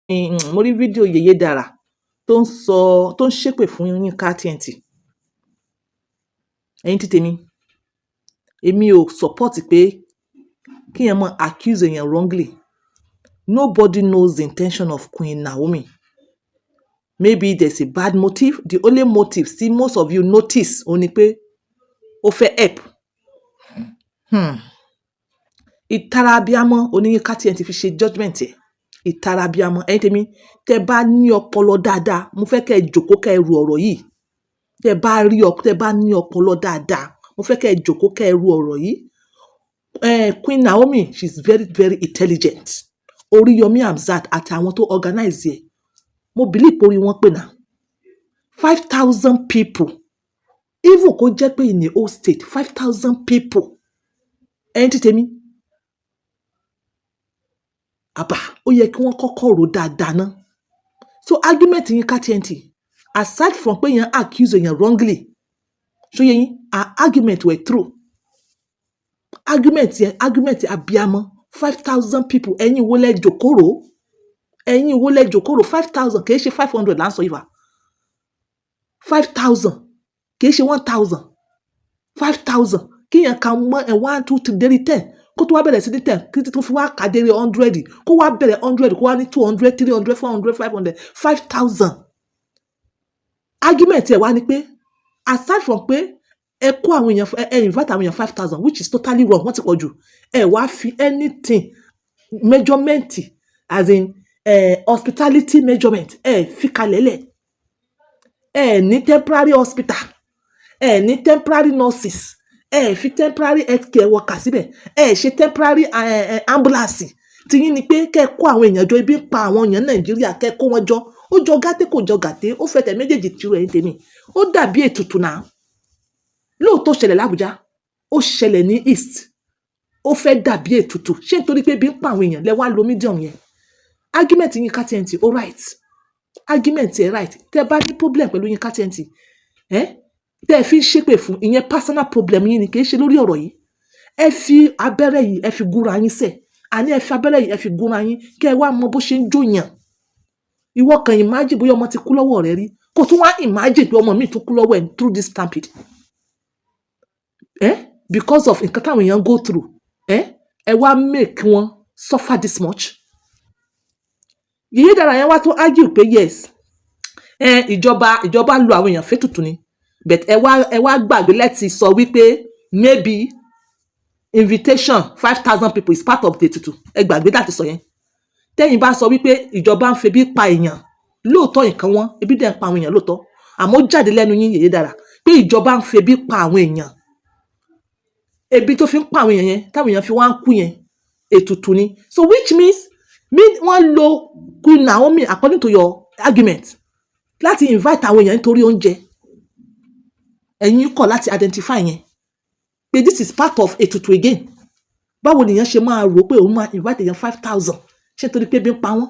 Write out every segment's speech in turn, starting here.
Mo rí fídíò Yèyé Dára tó ń sọ, tó ń ṣépè fún Yínká TNT. Ẹ̀yin tí tèmi, èmi ò support pé kí èèyàn máa accuse èèyàn wrongly. Nobody knows the intention of Queen Naomi. Maybe there's a bad motive. The only motive tí most of you notice òun ni pé ó fẹ́ help. Ìtara abiyamọ oní Yínká TNT fi ṣe judgement ẹ̀. Ìtara abiyamọ. Ẹ̀yin tèmi, tẹ bá ní ọpọlọ dáadáa, mo fẹ́ kẹ́ ẹ jókòó kẹ́ ẹ ro ọ̀rọ̀ yìí. Tẹ bá rí ọ, tẹ bá ní ọpọlọ dáadáa, mo fẹ́ kẹ́ ẹ jókòó kẹ́ ẹ ro ọ̀rọ̀ yìí. Queen Naomi, she's very, very intelligent. Oríyọmí Hamzat àti àwọn tó organize ẹ̀, mo believe pé orí wọn pé náà. 5,000 people, even kó jẹ́ pé in a whole state, 5,000 people. Ẹ̀yin tí tèmi, àbá, ó yẹ kí wọ́n kọ́kọ́ rò dáadáa ná. So argument Yínká TNT, aside from pé èèyàn accuse èèyàn wrongly, ṣó yé yín, her argument were true. Argument yẹn, argument abiyamọ, 5,000 people, ẹ̀yin wo lẹ jókòó rò? Ẹ̀yin wo lẹ jókòó rò? 5,000, kì í ṣe 500 là ń sọ yìí wá. 5,000, kì í ṣe 1,000. 5,000. Kí èèyàn ka mọ́ ẹ̀ one, two, three dérí 10, kó tó wá bẹ̀rẹ̀ sí ní 10, kí tó fi wá kà dérí 100, kó wá bẹ̀rẹ̀ 100, kó wá ní 200, 300, 400, 500, 5,000. Argument ẹ̀ wá ni pé aside from pé ẹ kó àwọn èèyàn, ẹ invite àwọn èèyàn 5,000, which is totally wrong, wọ́n ti pọ̀ jù, ẹ wá fi anything measurement, as in hospitality measurement, ẹ fi kalẹ̀ lẹ̀. Ẹ ní temporary hospital, ẹ ní temporary nurses, ẹ fi temporary healthcare worker síbẹ̀, ẹ ṣe temporary ambulance. Tí yín ni pé kẹ́ ẹ kó àwọn èèyàn jọ, ebi ń pa àwọn èèyàn Nàìjíríà, kẹ́ ẹ kó wọn jọ. Ó jọ gàtẹ́, kò jọ gàtẹ́, ó fẹsẹ̀ méjèèjì tìrò. Ẹ̀yin tèmi, ó dàbí ètùtù náà. Lóòótọ́ ṣẹlẹ̀ l'Ábùjá, ó ṣẹlẹ̀ ní East, ó fẹ́ dàbí ètùtù. Ṣé nítorí pé ebi ń pa àwọn èèyàn lẹ wá lo medium yẹn? Argument Yínká TNT, ó right. Argument ẹ right. Tẹ́ bá ní problem pẹ̀lú Yínká TNT, ẹ tẹ́ ẹ fi ń ṣépè fún ìyẹn, personal problem yín ni, kì í ṣe lórí ọ̀rọ̀ yìí. Ẹ fi abẹ́rẹ́ yìí, ẹ fi gúnra yín sẹ̀. Àní ẹ fi abẹ́rẹ́ yìí, ẹ fi gúnra yín, kẹ́ ẹ wá mọ bó ṣe ń jóyàn. Ìwọ kan imagine bóyá ọmọ ti kú lọ́wọ́ rẹ rí, kó tún wá imagine pé ọmọ mi tún kú lọ́wọ́ ẹ̀ through this stampede, eh? Because of nǹkan táwọn èèyàn go through, eh? Ẹ wá make wọn suffer this much. Yèyé Dára yẹn wá tó argue pé yes, ìjọba lu àwọn èèyàn fétùtù ni, but ẹ wá gbàgbé láti sọ wípé maybe invitation 5,000 people is part of the ètùtù. Ẹ gbàgbé láti sọ yẹn. Tẹ́yìn bá sọ wípé ìjọba ń febi pa èèyàn lóòótọ́, nǹkan wọn, ebi dẹ̀ ń pa àwọn èèyàn lóòótọ́, àmọ́ ó jáde lẹ́nu yín, Yèyé Dára, pé ìjọba ń febi pa àwọn èèyàn. Ebi tó fi ń pa àwọn èèyàn yẹn, táwọn èèyàn fi wá ń kú yẹn, ètùtù ni. So which means me wọ́n lo Queen Naomi, according to your argument, láti invite àwọn èèyàn nítorí oúnjẹ. Ẹ̀yin kọ̀ láti identify yẹn pé this is part of ètùtù again. Báwo nìyẹn ṣe máa rò pé òun máa invite èèyàn 5,000? Ṣé nítorí pé ebi ń pa wọ́n?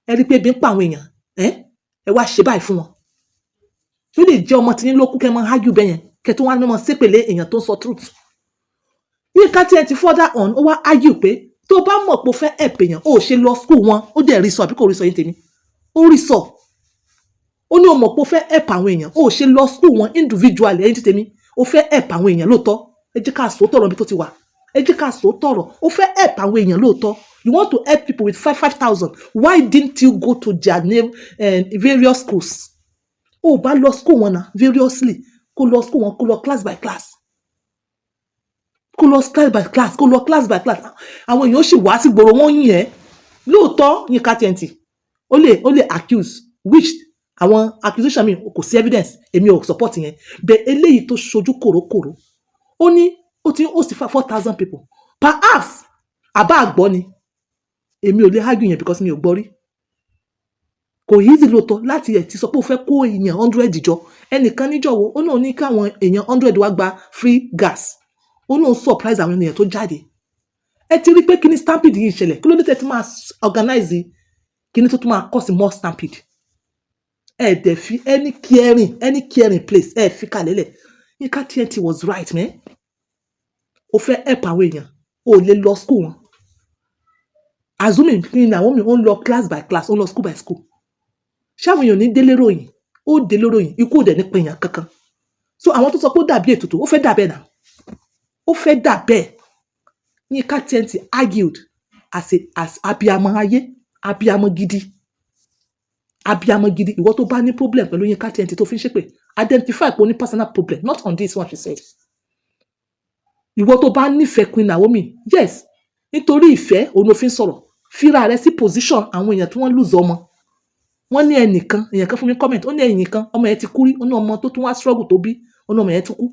Ẹ rí pé ebi ń pa àwọn èèyàn, ẹ ẹ wá ṣe báyìí fún wọn. Tó lè jẹ́ ọmọ tí yín ló kú, kẹ́ máa argue bẹ́yẹn, kẹ́ tó wá ní mọ̀ ṣépèlé èèyàn tó ń sọ truth. Yínká TNT further on, ó wá argue pé tó bá mọ̀ pé o fẹ́ help èèyàn, ó ṣe lọ school wọn. Ó dẹ̀ rí sọ àbí kò rí sọ? Yín tèmi, ó rí sọ. Ó ní o mọ̀ pé o fẹ́ help àwọn èèyàn, ó ṣe lọ school wọn individually. Ẹ̀yin tí tèmi, o fẹ́ help àwọn èèyàn lóòótọ́, ẹ jẹ́ ká sọ tọ̀rọ̀ bí tó ti wà. Ẹ jẹ́ ká sọ tọ̀rọ̀. O fẹ́ help àwọn èèyàn lóòótọ́, you want to help people with five five thousand, why didn't you go to their name various schools? Ó bá lọ school wọn na variously, kó lọ school wọn, kó lọ class by class, kó lọ class by class, kó lọ class by class, àwọn èèyàn ó sì wá sí gbòòrò, wọn yìn ẹ́ lóòótọ́. Yínká TNT, ó lè accuse, which àwọn accusation mi kò sí evidence, èmi ò support yẹn, but eléyìí tó ṣojú kòrókòró, ó ní ó ti ó sì fa 4,000 people, perhaps àbá àgbọ́ ni. Èmi ò lè argue yẹn because mi ò gbọ́ rí. Kò easy lóòótọ́ láti ẹ̀ ti sọ pé ó fẹ́ kó èèyàn 100 jọ. Ẹnìkan níjọ̀wọ́, ó náà ní káwọn èèyàn 100 wá gba free gas, ó náà surprise àwọn ènìyàn tó jáde. Ẹ ti rí pé kíní stampede yìí ṣẹlẹ̀, kí ló dé tẹ́ ti máa organize kíní tó tún máa cause more stampede? Ẹ dẹ̀ fi any caring place, ẹ fi kalẹ̀ lẹ̀. Yínká TNT was right, man. O fẹ́ help àwọn èèyàn, o lè lọ school wọn. Assuming Queen Naomi, ó ń lọ class by class, ó ń lọ school by school, ṣáwọn èèyàn ní délé ròyìn? Ó délé ròyìn. Ikú ò dẹ̀ ní pèèyàn kankan. So àwọn tó sọ pé ó dàbí ètùtù, ó fẹ́ dà bẹ́ẹ̀ náà, ó fẹ́ dà bẹ́ẹ̀. Yínká TNT argued as abiyamọ ayé, abiyamọ gidi, abiyamọ gidi. Ìwọ tó bá ní problem pẹ̀lú Yínká TNT tó fi ń ṣépè, identify pé o ní personal problem, not on this one she said. Ìwọ tó bá nífẹ̀ẹ́ Queen Naomi, yes, nítorí ìfẹ́ òun ló fi ń sọ̀rọ̀. Fira rẹ sí position àwọn èèyàn tí wọ́n lose ọmọ. Wọ́n ní ẹnìkan, èèyàn kan fún mi comment, ó ní ẹnìkan, ọmọ yẹn ti kú rí. Ó ní ọmọ tó tún wá struggle tó bí, ó ní ọmọ yẹn tún kú.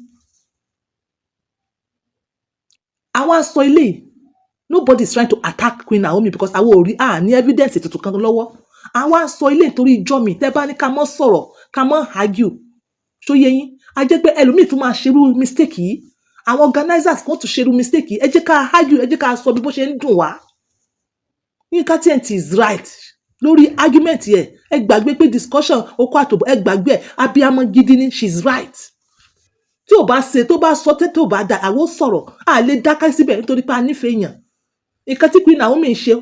Àwa sọ eléyìí, nobody is trying to attack Queen Naomi because àwọn ò rí à ní evidence tuntun kan lọ́wọ́. Àwa sọ eléyìí torí ìjọ mi tẹ́ bá ní ká mọ́ sọ̀rọ̀, ká mọ́ argue, ṣó yé yín? A jẹ́ pé ẹlòmíì tún máa ṣerú mistake yìí, àwọn organizers kan tún ṣerú mistake yìí. Ẹ jẹ́ ká argue, ẹ jẹ́ ká sọ bí bó ṣe ń dùn wá. Yínká TNT is right lórí argument yẹ. Ẹ gbàgbé pé discussion okó àtòbọ̀, ẹ gbàgbé ẹ. Abiyamọ gidi ni, she is right. Tí ò bá ṣe, tó bá sọ tẹ́, tó bá da, àwọn sọ̀rọ̀, a lè dákẹ́ síbẹ̀ nítorí pé a nífẹ̀ẹ́ èèyàn. Nǹkan tí Queen Naomi ń ṣe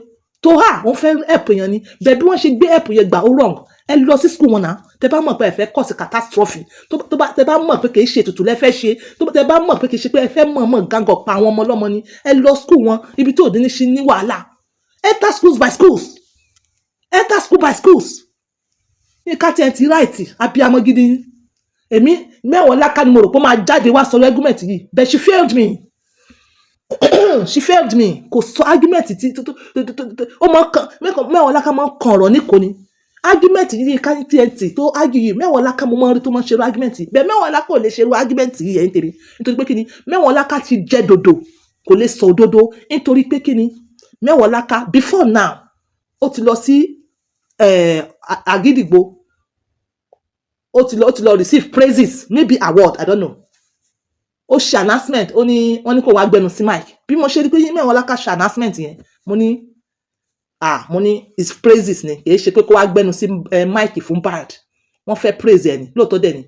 tó hà, wọ́n fẹ́ help èèyàn ni bẹ́ẹ̀. Bí wọ́n ṣe gbé help yẹn gbà, ó wrong. Ẹ lọ sí school wọn náà. Tẹ bá mọ̀ pé ẹ fẹ́ cause catastrophe, tó bá tẹ bá mọ̀ pé kìí ṣe ètùtù lẹ fẹ́ ṣe, tó tẹ bá mọ̀ pé kìí ṣe pé ẹ fẹ́ mọ̀ọ́mọ̀ gangọ̀ pa àwọn ọmọ ọlọ́mọ ni, ẹ lọ school wọn, ibi tí òde ní ṣe ní wàhálà. Enter schools by schools, enter school by schools. Yínká TNT right, abiyamọ gidi ni. Èmi mẹ́wọ̀ọ́ láká ni mo rò pé ó máa jáde wá sọ argument yìí, but she failed me, she failed me. Kò sọ argument tí tó ó mọ kan. Mẹ́wọ̀ọ́ láká máa ń kan ọ̀rọ̀ níko ni. Argument yìí, Yínká TNT tó argue yìí, mẹ́wọ̀ọ́ láká mo máa ń rí tó máa ń ṣerú argument yìí bẹ́ẹ̀. Mẹ́wọ̀ọ́ láká ò lè ṣerú argument yìí, ẹ̀yin tèmi. Nítorí pé kí ni? Mẹ́wọ̀ọ́ láká ti jẹ́ dòdò, kò lè sọ òdodo. Nítorí pé kí ni? Mẹ́wọ̀ọ́ láká before now, ó ti lọ sí Àgídìgbò, ó ti lọ receive praises, maybe award, I don't know. Ó ṣe announcement, ó ní wọ́n ní kó wá gbẹnu sí mic. Bí mo ṣe rí pé mẹ́wọ̀ọ́ láká ṣe announcement yẹn, mo ní, ah, mo ní is praises ni, kì í ṣe pé kó wá gbẹnu sí mic fún bad. Wọ́n fẹ́ praise ẹ̀ ní lóòótọ́ dẹ̀ ni.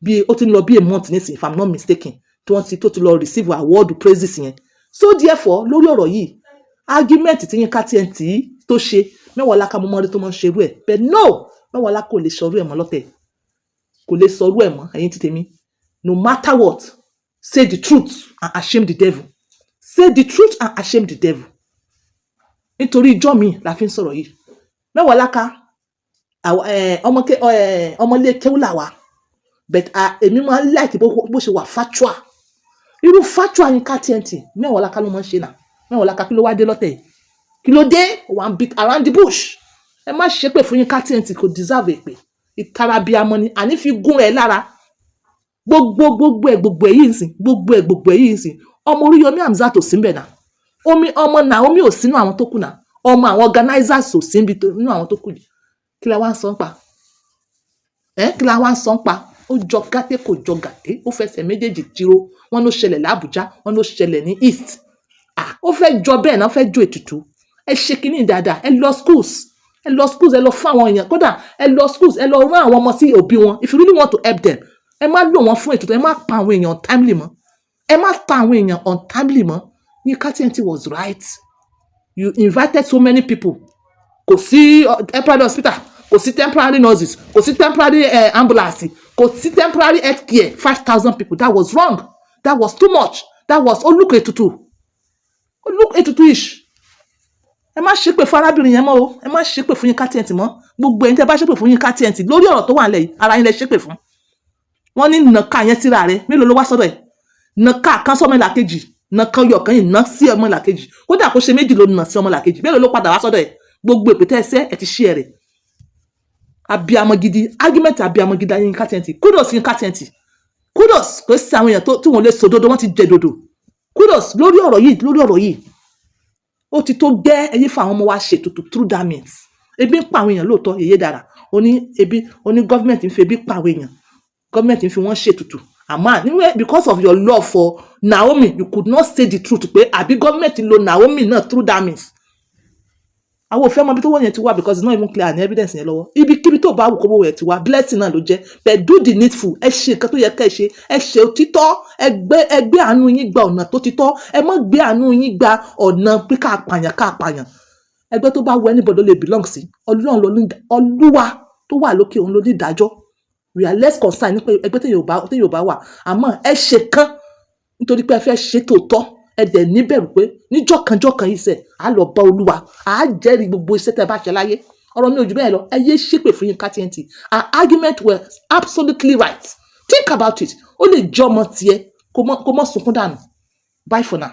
Bí ó ti ń lọ bí a month nísìnyí, if I'm not mistaken, tí wọ́n ti tó ti lọ receive award praises yẹn. So therefore, lórí ọ̀rọ̀ yìí, argument tí Yínká TNT tó ṣe, mẹ́wàá láká mo mọ́ rí tó mọ́ ń ṣerú ẹ̀, but no, mẹ́wàá láká kò lè ṣọrú ẹ̀ mọ́ lọ́tẹ̀, kò lè sọrú ẹ̀ mọ́. Ẹ̀yin ti tèmi, no matter what, say the truth and ashame the devil. Say the truth and ashame the devil. Nítorí ìjọ mi la fi ń sọ̀rọ̀ yìí. Mẹ́wàá láká, ọmọlé kéwú là wá, but èmi máa ń like bó ṣe wà factual. Irú factual Yínká TNT, mẹ́wàá láká ló máa ń ṣe náà. Mẹ́wàá láká, kí ló wá dé lọ́tẹ̀ yìí? Kí ló dé? Wà ń beat around the bush. Ẹ má ṣépè fún Yínká TNT, kò deserve èpè. Ìtara bíi amọ ni àní fi gún ẹ lára. Gbogbo ẹ yìí ń sìn, gbogbo ẹ yìí ń sìn. Ọmọ Oríyọmí Hamzat ò sí ńbẹ̀ náà. Omi ọmọ Naomi ò sínú àwọn tó kù náà. Ọmọ àwọn organizers ò sí nínú àwọn tó kù yìí. Kí la wá ń sọ ń pa ẹ? Kí la wá ń sọ ń pa? Ó jọ gàtẹ́, kò jọ gàtẹ́, ó fẹsẹ̀ méjèèjì tiro. Wọ́n ló ṣẹlẹ̀ l'Àbújá, wọ́n ló ṣẹlẹ̀ ní East. Ah, ó fẹ́ jọ bẹ́ẹ̀ náà, ó fẹ́ jọ ètùtù. Ẹ ṣe kínní dáadáa. Ẹ lọ schools, ẹ lọ schools, ẹ lọ fún àwọn èèyàn. Kódà ẹ lọ schools, ẹ lọ rán àwọn ọmọ sí òbí wọn. If you really want to help them, ẹ má lò wọ́n fún ètùtù. Ẹ má pa àwọn èèyàn untimely mọ́, ẹ má pa àwọn èèyàn untimely mọ́. Yinka TNT was right. You invited so many people, kò sí temporary hospital, kò sí temporary nurses, kò sí temporary ambulance, kò sí temporary health care. 5,000 people, that was wrong, that was too much, that was, ó look ètùtù, ó look ètùtù ish. Ẹ má ṣépè fún arábìnrin yẹn mọ́ o. Ẹ má ṣépè fún Yinka TNT mọ́. Gbogbo ẹ̀yin tẹ́ bá ṣépè fún Yinka TNT lórí ọ̀rọ̀ tó wà nílẹ̀ yìí, ara yín lẹ ṣépè fún. Wọ́n ní nàka yẹn síra rẹ̀, mélòó ló wá sọ́dọ̀ ẹ̀? Nàka kan sọ́mọ ìlàkejì, nàka ọyọ kan yìí ná sí ọmọ ìlàkejì, kódà kó ṣe méjì ló nà sí ọmọ ìlàkejì, mélòó ló padà wá sọ́dọ̀ ẹ̀? Gbogbo èpè tẹ́ ẹ sẹ́, ẹ ti ṣí ẹ rẹ̀. Abiyamọ gidi, argument abiyamọ gidi Yinka TNT. Kudos, Yinka TNT, kudos. Kò sí àwọn èèyàn tó tí wọ́n lè sòdodo, wọ́n ti jẹ dodo. Kudos lórí ọ̀rọ̀ yìí, lórí ọ̀rọ̀ yìí. Ó ti tó gẹ́. Ẹyẹ fún àwọn ọmọ wa ṣètùtù through that means. Ebi ń pa àwọn èèyàn lóòótọ́. Èyí dára. Ó ní ebi, ó ní gọ́ọ̀mẹ̀ntì ń fi ebi pa àwọn èèyàn, gọ́ọ̀mẹ̀ntì ń fi wọ́n ṣètùtù. Àmọ́ níwẹ̀, because of your love for Naomi, you could not say the truth pé àbí gọ́ọ̀mẹ̀ntì lo Naomi náà through that means. Àwọn òfin ọmọ ibi tó wọ́n yẹn ti wá, because it's not even clear and evidence yẹn lọ́wọ́. Ibikíbi tó bá wù kó wọ́n yẹn ti wá, blessing náà ló jẹ́. But do the needful. Ẹ ṣe nǹkan tó yẹ ká ẹ ṣe. Ẹ ṣe òtítọ́. Ẹ gbé àánú yín gba ọ̀nà tó ti tọ́. Ẹ má gbé àánú yín gba ọ̀nà pé ká pààyàn, ká pààyàn. Ẹgbẹ́ tó bá wù anybody ló lè belong sí. Ọlọ́run ló ní, Olúwa tó wà lókè, òun ló ní ìdájọ́. We are less concerned nípa ẹgbẹ́ téèyàn ò bá wà. Àmọ́ ẹ ṣe kán nítorí pé ẹ fẹ́ ṣe tòótọ́, ẹ dẹ̀ níbẹ̀rù pé níjọ́kanjọ́kan yìí sẹ̀ á lọ bá Olúwa, á jẹ́rìí gbogbo iṣẹ́ tẹ́ bá ṣe láyé. Ọ̀rọ̀ mi ò jù bẹ́ẹ̀ lọ. Ẹ yé ṣépè fún Yínká TNT. Her argument were absolutely right. Think about it. Ó lè jẹ́ ọmọ tiẹ̀, kó mọ́ sunkún dànù. Bye for now.